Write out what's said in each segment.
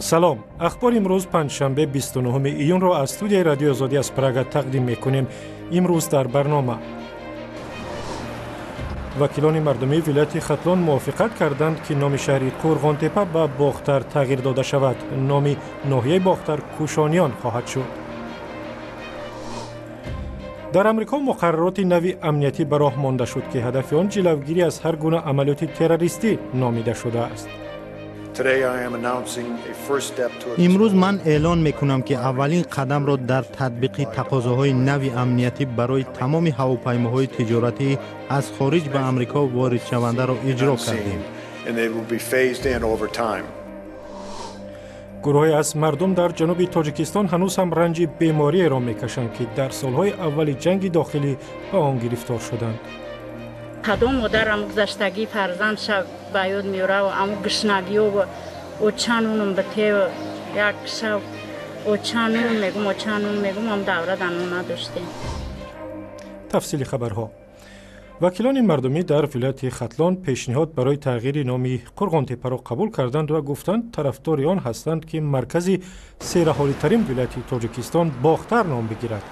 Салом. Ахбори имрӯз, панҷшанбе, 29 июнро аз студияи Радиои Озодӣ аз Прага тақдим мекунем. Имрӯз дар барнома: вакилони мардумии вилояти Хатлон мувофиқат карданд, ки номи шаҳри Қӯрғонтеппа ба Бохтар тағйир дода шавад. Номи ноҳияи Бохтар Кӯшониён хоҳад шуд. Дар Амрико муқаррароти нави амниятӣ ба роҳ монда шуд, ки ҳадафи он ҷилавгирӣ аз ҳар гуна амалиёти террористӣ номида шудааст. Имрӯз ман эълон мекунам, ки аввалин қадамро дар татбиқи тақозоҳои нави амниятӣ барои тамоми ҳавопаймоҳои тиҷоратӣ аз хориҷ ба Амрико воридшавандаро иҷро кардем. Гурӯҳе аз мардум дар ҷануби Тоҷикистон ҳанӯз ҳам ранҷи бемориеро мекашанд, ки дар солҳои аввали ҷанги дохилӣ ба он гирифтор шуданд. Кадом модарам гузаштагии фарзандша ба ёд меорав, аму гушнагиёву очанунум битев, як шав очанун мегум, очанун мегум, ам давра данун надоштем. Тафсили хабарҳо. Вакилони мардумӣ дар вилояти Хатлон пешниҳод барои тағйири номи Қурғонтеппаро қабул карданд ва гуфтанд, тарафдори он ҳастанд, ки маркази сераҳолитарин вилояти Тоҷикистон Бохтар ном бигирад.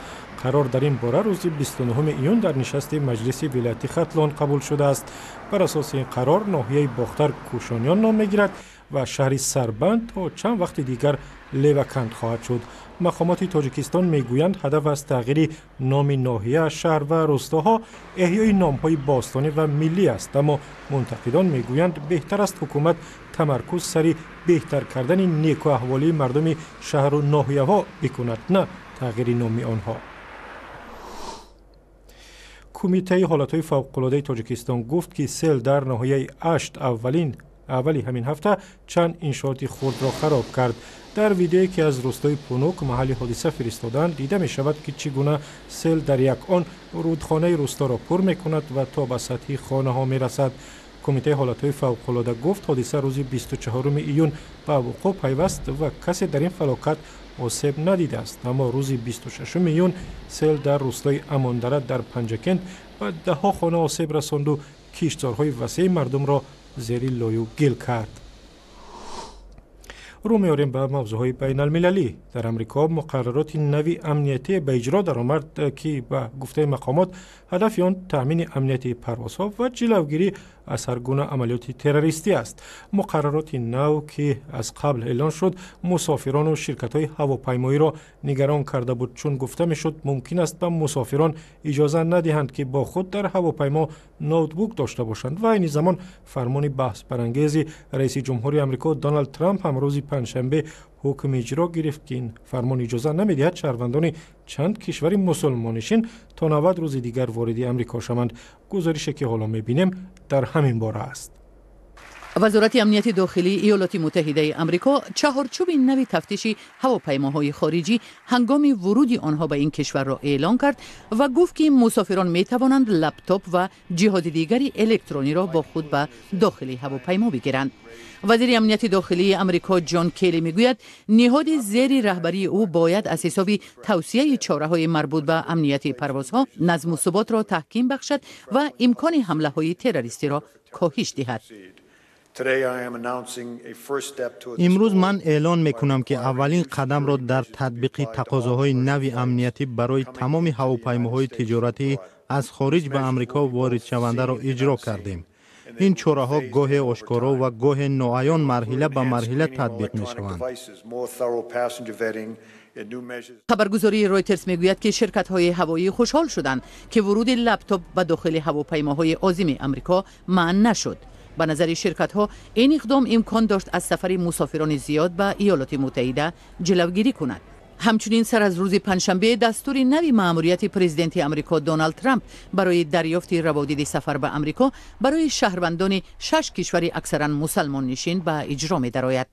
Қарор дар ин бора рӯзи 29 июн дар нишасти маҷлиси вилояти Хатлон қабул шудааст. Бар асоси ин қарор ноҳияи Бохтар Кӯшониён ном мегирад ва шаҳри Сарбанд то чанд вақти дигар Леваканд хоҳад шуд. Мақомоти Тоҷикистон мегӯянд, ҳадаф аз тағйири номи ноҳия, шаҳр ва рӯстоҳо эҳёи номҳои бостонӣ ва миллӣ аст, аммо мунтақидон мегӯянд, беҳтар аст ҳукумат тамаркуз сари беҳтар кардани некуаҳволии мардуми шаҳру ноҳияҳо бикунад, на тағйири номи онҳо. Кумитаи ҳолатҳои фавқулодаи Тоҷикистон гуфт, ки сел дар ноҳияи Ашт аввали ҳамин ҳафта чанд иншооти хурдро хароб кард. Дар видеое, ки аз рӯстои Пунук, маҳалли ҳодиса, фиристоданд, дида мешавад, ки чӣ гуна сел дар як он рӯдхонаи рӯсторо пур мекунад ва то ба сатҳи хонаҳо мерасад. Кумитаи ҳолатҳои фавқулода гуфт, ҳодиса рӯзи 24 июн ба вуқӯъ пайваст ва касе дар ин фалокат осеб надидааст. Аммо рӯзи 26 июн сел дар рӯстои Амондара дар Панҷакент ба даҳҳо хона осеб расонду киштзорҳои васеи мардумро зери лою гил кард. Рӯ меорем ба мавзӯъҳои байналмилалӣ. Дар Амрико муқаррароти нави амниятӣ ба иҷро даромад, ки ба гуфтаи мақомот ҳадафи он таъмини амнияти парвозҳо ва ҷилавгирӣ аз ҳар гуна амалиёти террористӣ аст. Муқаррароти нав, ки аз қабл эълон шуд, мусофирону ширкатҳои ҳавопаймоиро нигарон карда буд, чун гуфта мешуд, мумкин аст ба мусофирон иҷоза надиҳанд, ки бо худ дар ҳавопаймо ноутбук дошта бошанд. Ва айни замон фармони баҳсбарангези раиси ҷумҳури Амрико Доналд Трамп ҳам рӯзи панҷшанбе ҳукми иҷро гирифт, ки ин фармон иҷоза намедиҳад шаҳрвандони чанд кишвари мусулмоннишин то 90 рӯзи дигар вориди Амрико шаванд. Гузорише, ки ҳоло мебинем, дар ҳамин бора аст. Вазорати амнияти дохилии Иёлоти Муттаҳидаи Амрико чаҳорчӯби нави тафтиши ҳавопаймоҳои хориҷӣ ҳангоми вуруди онҳо ба ин кишварро эълон кард ва гуфт, ки мусофирон метавонанд лаптоп ва ҷиҳози дигари электрониро бо худ ба дохили ҳавопаймо бигиранд. Вазири амнияти дохилии Амрико Ҷон Келли мегӯяд, ниҳоди зери раҳбарии ӯ бояд аз ҳисоби тавсияи чораҳои марбут ба амнияти парвозҳо назму суботро таҳким бахшад ва имкони ҳамлаҳои террористиро коҳиш диҳад. Имрӯз ман эълон мекунам, ки аввалин қадамро дар татбиқи тақозоҳои нави амниятӣ барои тамоми ҳавопаймоҳои тиҷоратӣ аз хориҷ ба Амрико воридшавандаро иҷро кардем. Ин чораҳо гоҳе ошкоро ва гоҳе ноаён марҳила ба марҳила татбиқ мешаванд. Хабаргузории Ройтерс мегӯяд, ки ширкатҳои ҳавоӣ хушҳол шуданд, ки вуруди лаптоп ба дохили ҳавопаймоҳои озими Амрико манъ нашуд. Ба назари ширкатҳо, ин иқдом имкон дошт аз сафари мусофирони зиёд ба Иёлоти Муттаҳида ҷилавгирӣ кунад. Ҳамчунин сар аз рӯзи панҷшанбе дастури нави маъмурияти президенти Амрико Доналд Трамп барои дарёфти раводиди сафар ба Амрико барои шаҳрвандони шаш кишвари аксаран мусалмоннишин ба иҷро медарояд.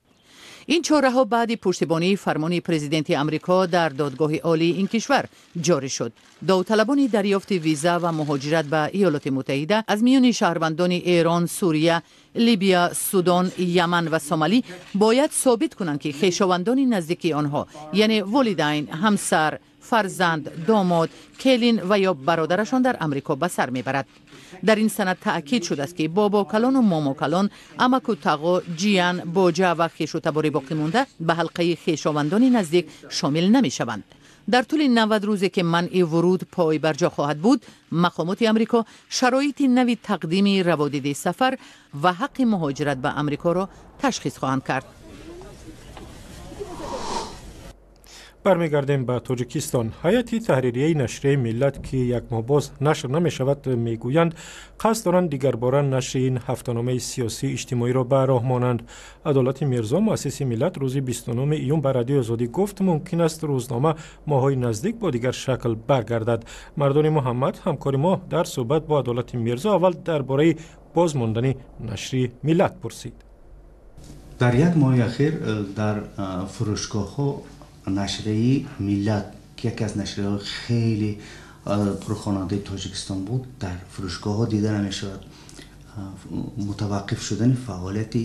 Ин чораҳо баъди пуштибонии фармони президенти Амрико дар додгоҳи олии ин кишвар ҷорӣ шуд. Довталабони дарёфти виза ва муҳоҷират ба Иёлоти Муттаҳида аз миёни шаҳрвандони Эрон, Сурия, Либия, Судон, Яман ва Сомалӣ бояд собит кунанд, ки хешовандони наздики онҳо, яъне волидайн, ҳамсар, Фарзанд, домод, келин ва ё бародарашон дар Амрико ба сар мебарад. Дар ин санад таъкид шудааст, ки бобокалону момокалон, амаку тағо, ҷиян, боҷа ва хешу табори боқимонда ба ҳалқаи хешовандони наздик шомил намешаванд. Дар тӯли 90 рӯзе, ки манъи вуруд пойбарҷо хоҳад буд, мақомоти Амрико шароити нави тақдими раводиди сафар ва ҳаққи муҳоҷират ба Амрикоро ташхис хоҳанд кард. Бармегардем ба Тоҷикистон. Ҳайати таҳририяи нашрияи «Миллат», ки як моҳ боз нашр намешавад, мегӯянд, қасд доранд дигарбора нашри ин ҳафтаномаи сиёсию иҷтимоиро ба роҳ монанд. Адолати Мирзо, муассиси «Миллат», рӯзи 29 июн ба Радиои Озодӣ гуфт, мумкин аст рӯзнома моҳҳои наздик бо дигар шакл баргардад. Мардони Муҳаммад, ҳамкори мо, дар суҳбат бо Адолати Мирзо аввал дар бораи боз мондани нашри «Миллат» пурсид. Дар як моҳи ахир дар фурӯшгоҳҳо нашрияи «Миллат», ки яке аз нашрияҳои хеле пурхонандаи Тоҷикистон буд, дар фурӯшгоҳҳо дида намешавад. Мутаваққиф шудани фаъолияти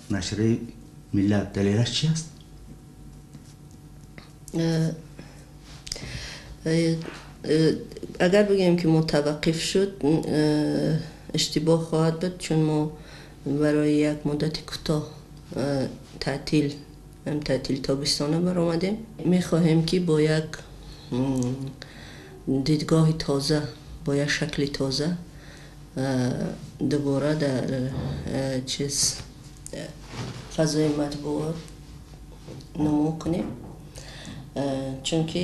нашрияи «Миллат» далелаш чи аст? Агар бигӯем, ки мутаваққиф шуд, иштибоҳ хоҳад буд, чун мо барои як муддати кӯтоҳ таътил тобистона баромадем. Мехоҳем, ки бо як дидгоҳи тоза, бо як шакли тоза дубора дар чиз фазои матбуот намо кунем, чунки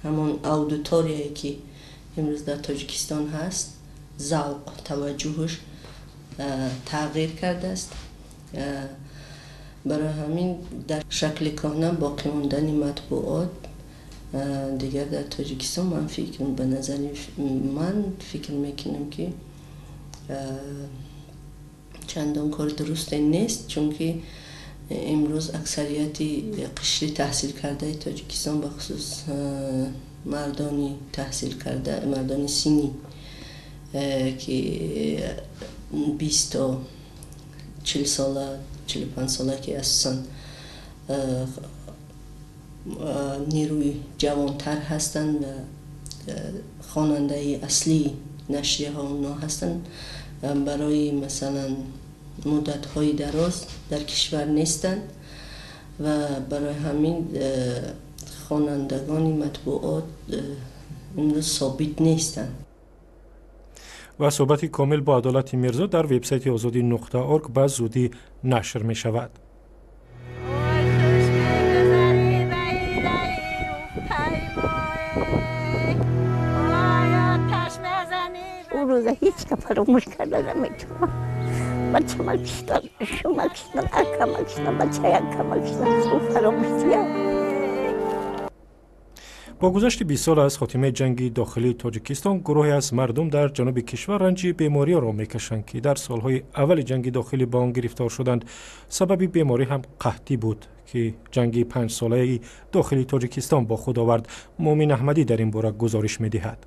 ҳамон аудиторияе, ки имрӯз дар Тоҷикистон ҳаст, завқ, таваҷҷӯҳаш тағйир кардааст. Барои ҳамин дар шакли кӯҳна боқӣ мондани матбуот дигар дар Тоҷикистон, ман фикр, ба назари ман, фикр мекунам, ки чандон кори дурусте нест, чунки имрӯз аксарияти қишри таҳсилкардаи Тоҷикистон, бахусус мардони таҳсилкарда, мардони синнӣ, ки 20 то 40 сола, 45 сола, ки асосан нерӯи ҷавонтар ҳастанд ва хонандаи аслии нашрияҳо онҳо ҳастанд, барои масалан муддатҳои дароз дар кишвар нестанд ва барои ҳамин хонандагони матбуот имрӯз собит нестанд. Ва суҳбати комил бо Адолати Мирзо дар вебсайти озодӣ.org ба зудӣ нашр мешавад. Рӯза ҳеҷ ка фаромӯш карда наметавонам. Бачама киштан, шума киштан, акама киштан, бачаи акама киштан, фаромӯшия. Бо гузашти 20 сол аз хотимаи ҷанги дохилии Тоҷикистон, гурӯҳе аз мардум дар ҷануби кишвар ранҷи бемориҳоро мекашанд, ки дар солҳои аввали ҷанги дохилӣ ба он гирифтор шуданд. Сабаби беморӣ ҳам қаҳтӣ буд, ки ҷанги панҷсолаи дохилии Тоҷикистон бо худ овард. Муъмин Аҳмадӣ дар ин бора гузориш медиҳад.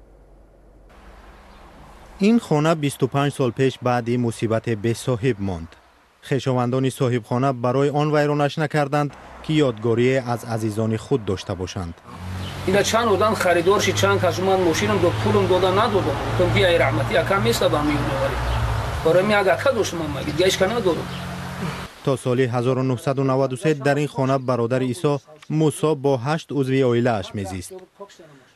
Ин хона 25 сол пеш баъди мусибате бесоҳиб монд. Хешовандони соҳибхона барои он вайронаш накарданд, ки ёдгорие аз азизони худ дошта бошанд. Ина чанд одам харидор ши, чанд кас ман мошинам до, пулам дода, надодам. Гуфтам, ки ай раҳмати акам места, ба меёдоварӣ. Барои ми як ака доштам, ман маги дигар ҳеч ка надорам. То соли 1993 дар ин хона бародари Исо, Мусо, бо ҳашт узви оилааш мезист.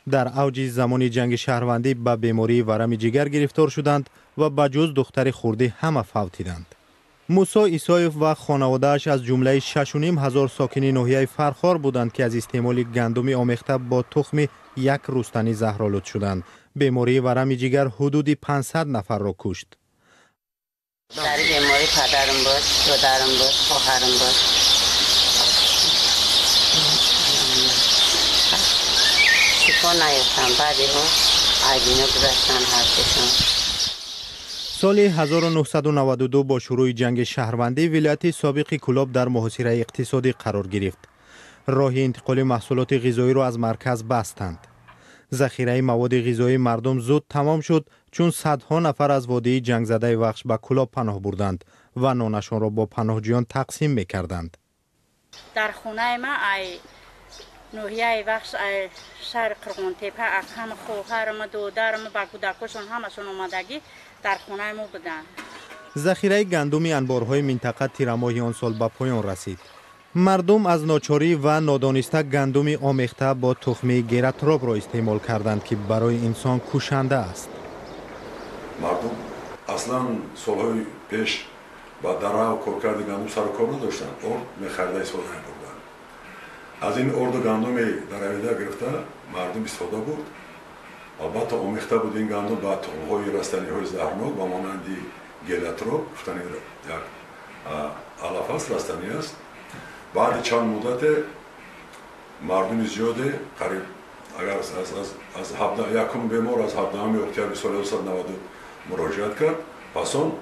Дар авҷи замони ҷанги шаҳрвандӣ ба бемории варами ҷигар гирифтор шуданд ва ба ҷуз духтари хурдӣ ҳама фавтиданд. Мусо Исоев ва хонаводааш аз ҷумлаи 6,5 ҳазор сокини ноҳияи Фархор буданд, ки аз истеъмоли гандуми омехта бо тухми як рустанӣ заҳролуд шуданд. Бемории варами ҷигар ҳудуди 500 нафарро кушт. Сари беморӣ падарам буд, додарам буд, хоҳарам буд. Шифо наёфтам. Баъди ӯ айдино гузаштан ҳарсешон. Соли 1992 бо шурӯъи ҷанги шаҳрвандӣ вилояти собиқи Кӯлоб дар муҳосираи иқтисодӣ қарор гирифт. Роҳи интиқоли маҳсулоти ғизоиро аз марказ бастанд. Захираи маводи ғизоии мардум зуд тамом шуд, чун садҳо нафар аз водии ҷангзадаи Вахш ба Кӯлоб паноҳ бурданд ва нонашонро бо паноҳҷӯён тақсим мекарданд. Дар хонаи ман ай Ноҳияи Вахш, шаҳри Қурғонтепа, акам, хоҳарам, додарам ба кӯдакошон ҳамашон омадагӣ дар хонаи мо буданд. Захираи гандуми анборҳои минтақа тирамоҳи он сол ба поён расид. Мардум аз ночорӣ ва нодониста гандуми омехта бо тухмии гератробро истеъмол карданд, ки барои инсон кушанда аст. Мардум аслан солҳои пеш ба дарав коркарди гандум сару кор надоштанд, орд мехарида истифода мебурданд. Аз ин орду гандуми даравида гирифта мардум истифода бурд. Албатта, омехта буд ин гандум ба тухмҳои растаниҳои заҳрнок, ба монанди гелиотроп, гуфтани як алаф аст, растанӣ аст. Баъди чанд муддате мардуми зиёде, қариб агар аз якум бемор аз 17 октябри соли 1990 муроҷиат кард, пас он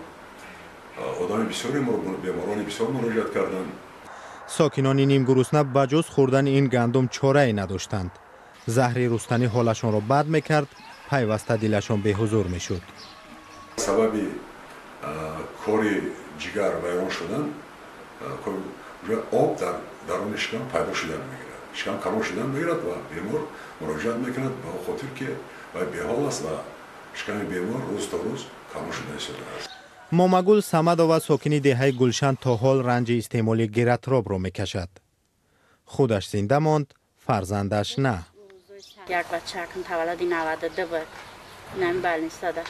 одами бисёре, беморони бисёр муроҷиат карданд. Сокинони нимгурусна ба ҷуз хӯрдани ин гандум чорае надоштанд. Заҳри рустанӣ ҳолашонро бад мекард, пайваста дилашон беҳузур мешуд. Сабаби кори ҷигар вайрон шудан, об дар даруни шикам пайдо шудан мегирад, шикам калон шудан мегирад ва бемор муроҷиат мекунад ба хотир ки вай беҳол аст ва шиками бемор рӯз то рӯз калон шуда истодааст. Момагул Самадова, сокини деҳаи Гулшан, то ҳол ранҷи истеъмоли гератробро мекашад. Худаш зинда монд, фарзандаш на. Як бачаакам таваллуди 92 буд, нами больницада.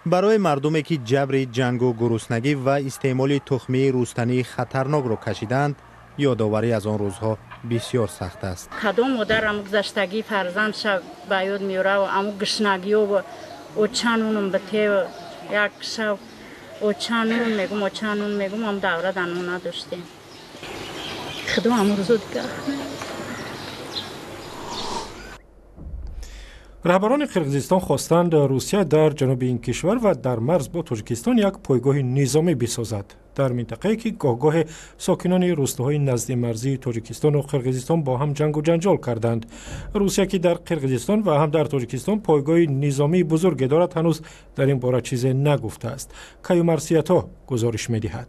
Барои мардуме, ки ҷабри ҷангу гуруснагӣ ва истеъмоли тухмии рустании хатарнокро кашидаанд, ёдоварӣ аз он рӯзҳо бисёр сахт аст. Кадом модарам гузаштагии фарзандша ба ёд меёраву аму гушнагиёву оча нунум битеву як шав оча нун мегум, оча нун мегум, ам давра дар нун надоштем. Худо аму рӯзо дигар. Раҳбарони Қирғизистон хостанд Русия дар ҷануби ин кишвар ва дар марз бо Тоҷикистон як пойгоҳи низомӣ бисозад. Дар минтақае, ки гоҳгоҳе сокинони рустоҳои наздимарзии Тоҷикистону Қирғизистон бо ҳам ҷангу ҷанҷол карданд. Русия, ки дар Қирғизистон ва ҳам дар Тоҷикистон пойгоҳи низомии бузурге дорад, ҳанӯз дар ин бора чизе нагуфтааст. Каюмарсиято гузориш медиҳад.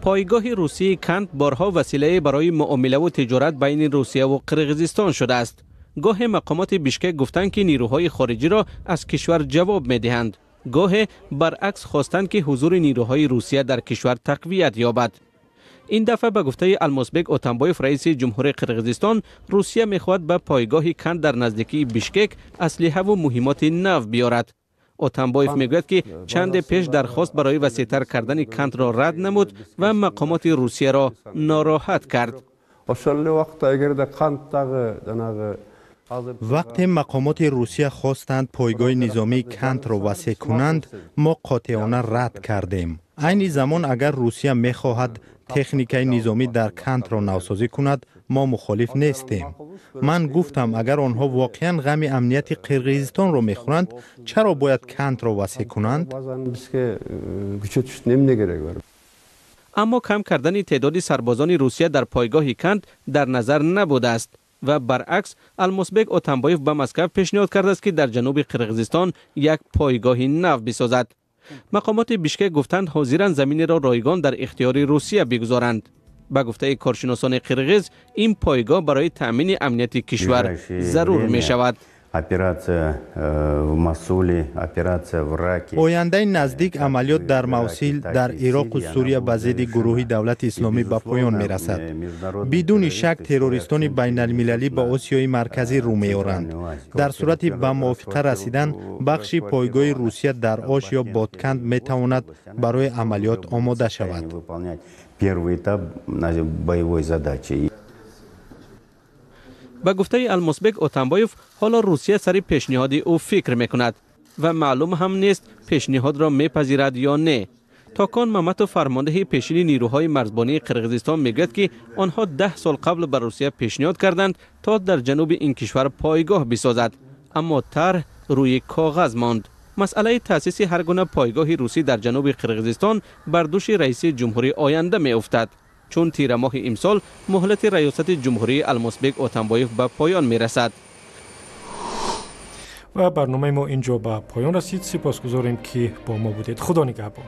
Пойгоҳи русии Кант борҳо василае барои муомилаву тиҷорат байни Русияву Қирғизистон шудааст. Гоҳе мақомоти Бишкек гуфтанд, ки нирӯҳои хориҷиро аз кишвар ҷавоб медиҳанд, гоҳе баръакс хостанд, ки ҳузури нирӯҳои Русия дар кишвар тақвият ёбад. Ин дафъа, ба гуфтаи Алмосбек Отамбоев, раиси ҷумҳури Қирғизистон, Русия мехоҳад ба пойгоҳи Кант дар наздикии Бишкек аслиҳаву муҳимоти нав биёрад. Отамбоев мегӯяд, ки чанде пеш дархост барои васеътар кардани Кантро рад намуд ва мақомоти Русияро нороҳат кард. Ошол эле убакта эгерде Канттагы жанагы Вақте мақомоти Русия хостанд пойгоҳи низомии Кантро васеъ кунанд, мо қотеона рад кардем. Айни замон агар Русия мехоҳад техникаи низомӣ дар Кантро навсозӣ кунад, мо мухолиф нестем. Ман гуфтам, агар онҳо воқеан ғами амнияти Қирғизистонро мехӯранд, чаро бояд Кантро васеъ кунанд? Күчөтүштүн эмне кереги бар? Аммо кам кардани теъдоди сарбозони Русия дар пойгоҳи Кант дар назар набудааст ва баръакс, Алмосбек Отамбоев ба Москав пешниҳод кардааст, ки дар ҷануби Қирғизистон як пойгоҳи нав бисозад. Мақомоти Бишкек гуфтанд, ҳозиранд заминеро ройгон дар ихтиёри Русия бигузоранд. Ба гуфтаи коршиносони қирғиз, ин пойгоҳ барои таъмини амнияти кишвар зарур мешавад. Операция в Мосуле, операция в Ираке. Ояндаи наздик амалиёт дар Мавсил, дар Ироқу Сурия ба зидди гурӯҳи Давлати Исломӣ ба поён мерасад. Бидуни шак, террористони байналмилалӣ ба Осиёи Марказӣ рӯ меоранд. Дар сурати ба мувофиқа расидан, бахши пойгоҳи Русия дар Ош ё Ботканд метавонад барои амалиёт омода шавад. Первый этап боевой задачи. Ба гуфтаи Алмосбек Отамбоев, ҳоло Русия сари пешниҳоди ӯ фикр мекунад ва маълум ҳам нест, пешниҳодро мепазирад ё не. Токон Маматов, фармондеҳи пешини нирӯҳои марзбонии Қирғизистон, мегӯяд, ки онҳо 10 сол қабл ба Русия пешниҳод карданд, то дар ҷануби ин кишвар пойгоҳ бисозад, аммо тарҳ рӯи коғаз монд. Масъалаи таъсиси ҳар гуна пойгоҳи русӣ дар ҷануби Қирғизистон бар дӯши раиси ҷумҳурии оянда меуфтад, чун тирамоҳи имсол муҳлати раёсати ҷумҳурии Алмосбек Отамбоев ба поён мерасад. Ва барномаи мо ин ҷо ба поён расид. Сипосгузорем, ки бо мо будед. Худо нигаҳбон.